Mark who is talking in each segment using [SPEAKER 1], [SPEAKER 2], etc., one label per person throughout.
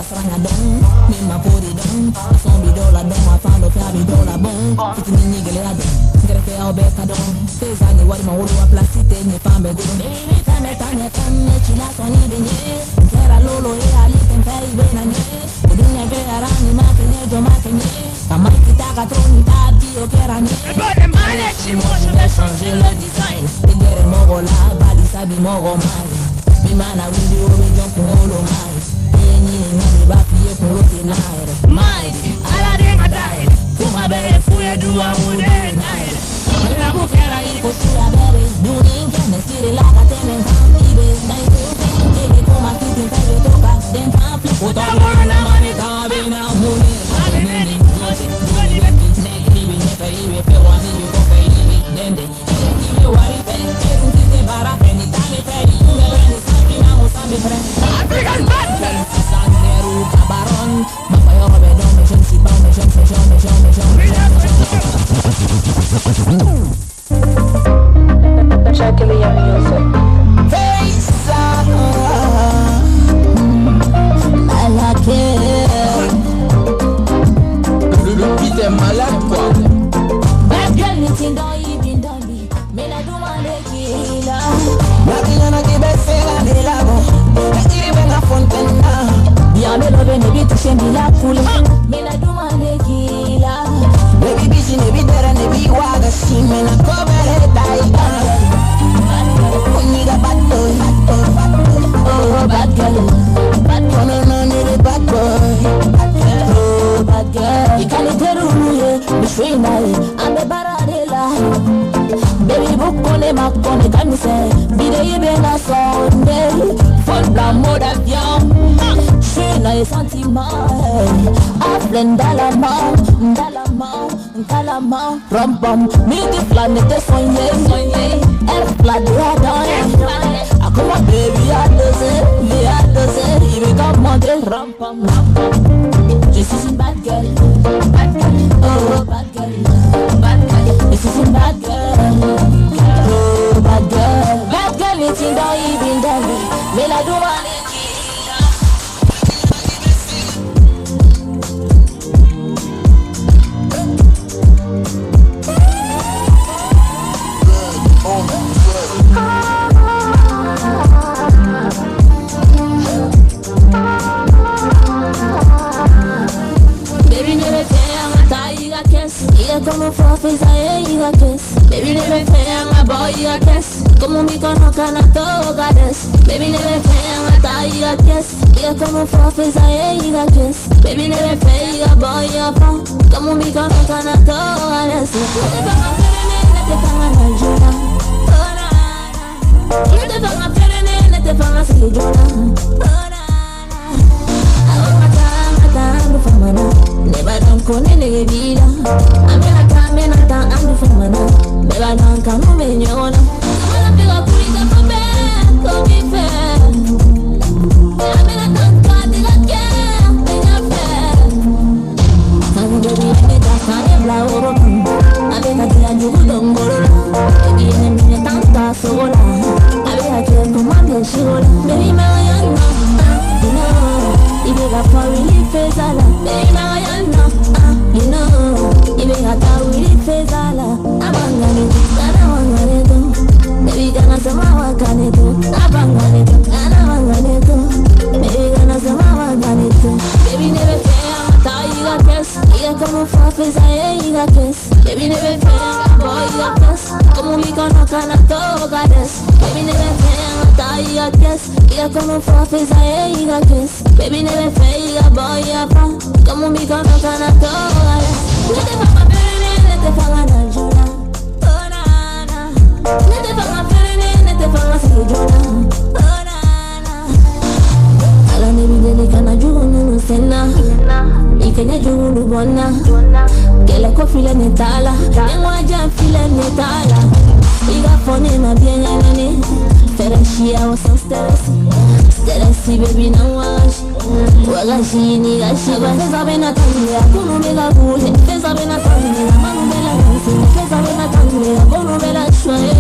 [SPEAKER 1] Sanga dɔn min ma ko de dɔn a sɔn bi dɔw la dɔn a fan dɔ fɛ a bi dɔw la bɔn fitinin ni gɛlɛya dɔn n kɛrɛfɛ aw bɛɛ ka dɔn feza ni walima wolowa pilasi tɛ ɲɛ fan bɛɛ dɔn baby fɛn bɛ taa ɲɛ fɛn ne ci la sɔnni bɛ ɲɛ n kɛra lolo ye hali tɛ n fɛ i bɛ na ɲɛ o dun ɲɛ gɛlɛyara ni ma kɛ ɲɛ jɔ ma kɛ ɲɛ ka maiki ta ka to ni ta bi o kɛra ɲɛ.
[SPEAKER 2] Moi je vais changer
[SPEAKER 1] le design i gɛrɛ mɔgɔ la balisa bi mɔgɔ ma ye min mana wuli o bɛ jɔn kunkolo ma ye n'i ye ɲininka de b'a f'i ye kunkolo tɛ na yɛrɛ.
[SPEAKER 2] Mike, ala den ka dayɛlɛ kuma bɛɛ ye fu ye duwawu den dayɛlɛ Miraku kɛra i
[SPEAKER 1] ko suya bɛɛ bɛ dumuni kɛmɛ siri la ka tɛmɛ kan i bɛ na i kun fɛn kelen ko ma fitin fɛn bɛ to ka den tan fila o tɔ bolo na mani kan bɛ na mun ye
[SPEAKER 2] A bɛ ne ni ɲɔgɔn cɛ, joli bɛ
[SPEAKER 1] i bɛ ɲɛfɛ i bɛ fɛ wa n'i bɛ kɔfɛ i bɛ dɛndɛn i bɛ wari fɛ e dun ti se baara fɛ ni taa bɛ fɛ i kun bɛ wɛrɛ ni san finna o san bɛ pɛrɛn.
[SPEAKER 2] African Battle.
[SPEAKER 1] Sisan kɛr'u ka baron ma fa yɔrɔ bɛɛ dɔn mais je ne suis pas mais je ne sais jamais jamais jamais jamais.
[SPEAKER 3] Jacqueline Music.
[SPEAKER 4] Le beat est malade quoi.
[SPEAKER 1] Bad girl ni tindo ibindombi mina dumane kila
[SPEAKER 5] Nakilana kibesela nilabo Nakiribenga fontena
[SPEAKER 1] Diame love ne bitushe mbila kule mina dumane kila
[SPEAKER 5] Baby bishi ne bidera ne biwaga shime na kobere taika Onyiga bad boy, bad boy, bad boy.
[SPEAKER 1] Oh bad girl, bad
[SPEAKER 5] Oh no no nigga bad boy.
[SPEAKER 1] Oh bad girl ikaniteruluye bishwinaye ambe baradela baby bukone makone kamise bide ibenga sonde fon la mode avion shwinaye sentiment aflen dalama dalama kalama ram pam midi fla ne te soigné air fla de adonné akoma baby a dosé vi a dosé il veut commenter ram pam. Je suis une bad girl, bad girl, oh bad girl, bad girl. Je suis une bad girl, oh bad girl, bad girl. Ni tindo ibindombi, mais la dumane kila. Baby ne me fais un taille à caisse, il est comme un forfait, ça y est, il a caisse. Baby ne me fais un boy à caisse, comme un micro canato gades. Baby ne me fais un taille à caisse, il est comme un forfait, ça y est, il a caisse. Baby ne me fais un boy à fond, comme un micro canato gades. Ne te fais un jona, oh na na. Ne te fais un fere, ne te fais un sigi jona, oh na na. Neba don kone nege bila Amena ta mena ta andu famana Beba don kanu me nyona Kamala pega kulita pape komi fe Amena ta kati la ke enya fe Kanu baby ene ta kane bla oro Abe ka tia jugu dongoro Baby ene mine tanta sola Abe ka tia kumande shigola Baby mariana, you know Ibe ka fa wili fezala Baby mariana, you know Ibe ka ta wili fezala Abangane tu, kana wangane tu Baby kana sema wakane tu Abangane tu, kana wangane tu Baby kana sema wakane tu Baby nebe fea mata iga kes Iga como fa feza e iga kes Baby nebe fea boy iga kes Como mi kono kana togares Baby nebe fea mata iga kes Iga como fa feza e iga kes Baby nebe fea iga boy iga fa Como mi kono kana togares Nete fa ma fere nete fa na jona Oh na na Nete fa ma fere nete fa ma sigi jona Oh na na Ala nebi deli kana jugu nunu sena Ikenya jugu lubona Kele ko file ne tala Nengwa file ne tala Iga fone na biengenene Fereshia o sans stress Stress baby na wagashi Wagashi ni gashi Feza bena tangea Kunu mega buje Feza bena tangea Manu bela danse Feza bena tangea Kunu bela shwae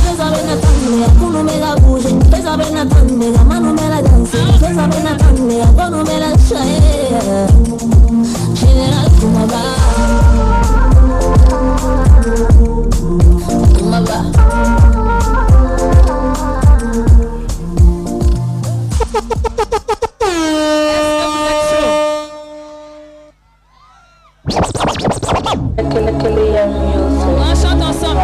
[SPEAKER 1] Feza bena tangea Kunu mega buje Feza bena tangea Manu bela danse Feza Général Kumaba Kumaba.
[SPEAKER 2] On chante ensemble.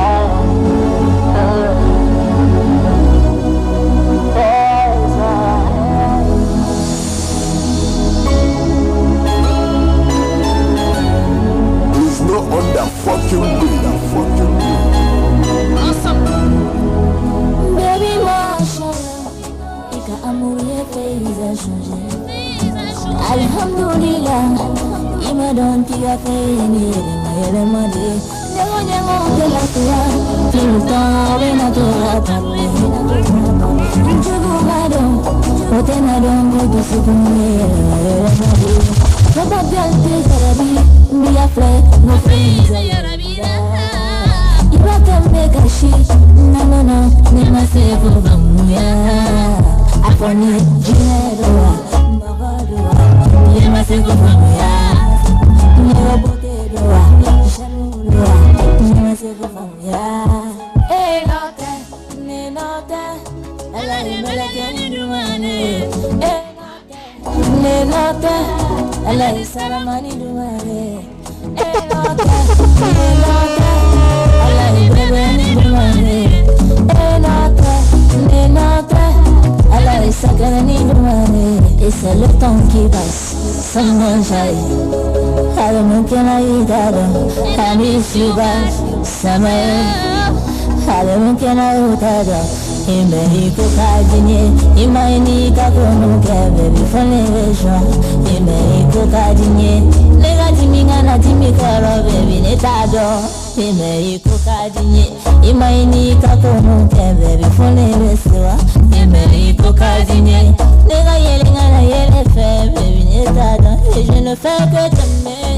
[SPEAKER 3] There's no other fucking way. Fucking way.
[SPEAKER 2] Ensemble.
[SPEAKER 1] Baby, mashallah, ika amour pays a changé. Alhamdulillah, ima don tiga feni yele made. Nyengo de la tua, tout le temps bena to rattraper. Njugu bado, otena dongo tusikunye yele made. Baba bialte jarabi, biya fle no friends. Iba kashi, na na na, ne ma se fo vamuya. Afoni jineroa, magadua, ne ma se fo vamuya. Ne boteroa, shamuroa, ne ma se fo vamuya. E note, ne note, ala imeleke ni dumane. E note, ne note, ala isaramani dumane. E note, ne note. Et c'est le temps qui passe sans manger. Et je ne fais que t'aimer.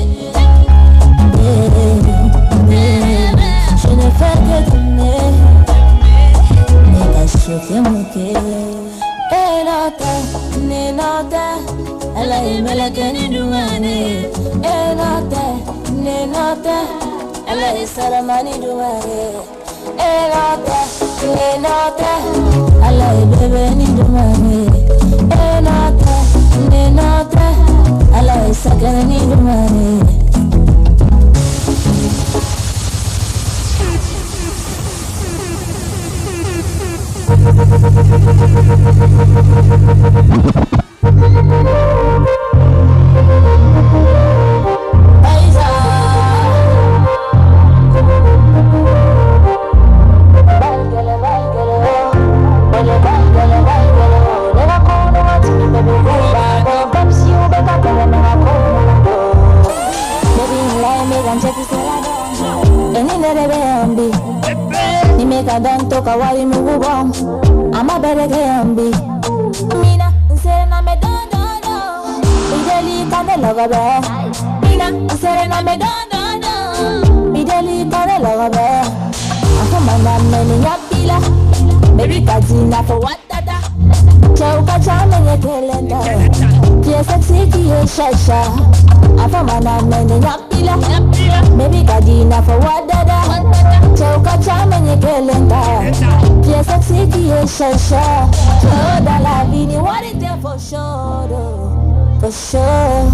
[SPEAKER 1] Je ne fais que t'aimer. For sure.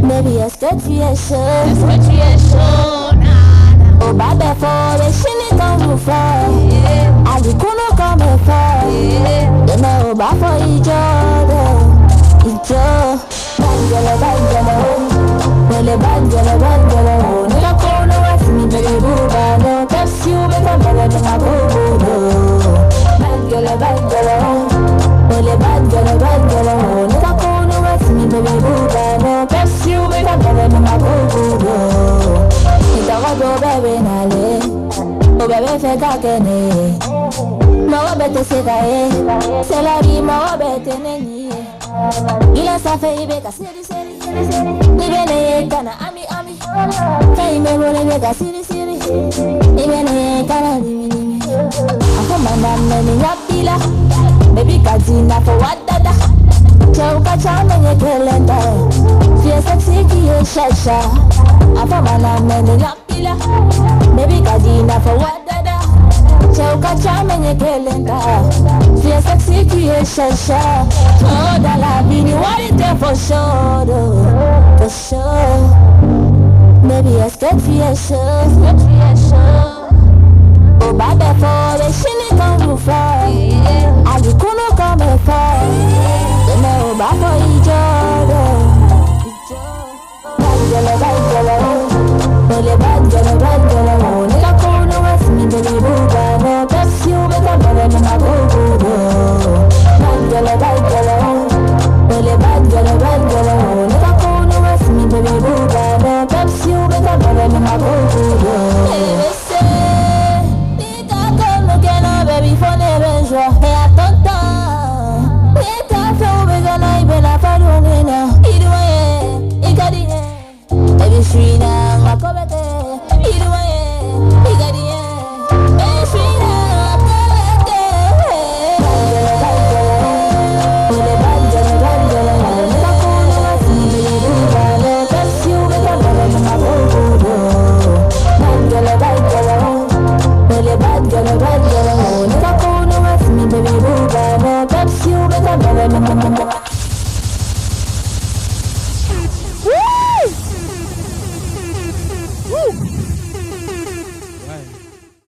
[SPEAKER 1] Baby, est-ce que tu es chaud?
[SPEAKER 2] Est-ce que tu es chaud? Nah, nah.
[SPEAKER 1] Oh, baby, for the shiny come to fall. I do kuno come for. Then I oh, for each other. Each other. Bangala, bangala, oh. Well, bangala, bangala, oh. Nigga, kono ask me, baby, boo, ba, no. Pepsi, you better, bangala, bangala, oh. Bangala, bangala, oh. Well, bangala, bangala, oh. Nigga, kono ask me, baby, boo, ba, no. Pepsi, you better, bangala, bangala, oh. Nitawago, baby, nale. Oh, baby, feka kene. Mawa bete sekae. C'est la vie, mawa bete neni. Ila safe ibeka siri siri. Nibene kana ami ami. Kaime bole beka siri siri. Nibene kana dimi dimi. Afo manda meni nyapila. Baby kazina for wadada. Cɛw ka ca mɛ ɲɛ kelen tɛ. Tu es sexy qui est chacha. A fɔ mana mɛ ni ɲapila. Baby ka di i n'a fɔ wadada. Cɛw ka ca mɛ ɲɛ kelen tɛ. Tu es sexy qui est chacha. Oh da la bini wari tɛ for sure though, for sure. Baby, est-ce que tu es chaud? O b'a bɛɛ fɔ, bɛ sini kan k'u fɔ. Alikunu kan bɛ fɔ. Dɛmɛ o b'a fɔ i jɔ dɔ. Báyìí jẹlẹ, báyìí jẹlẹ, o. Mo lè bá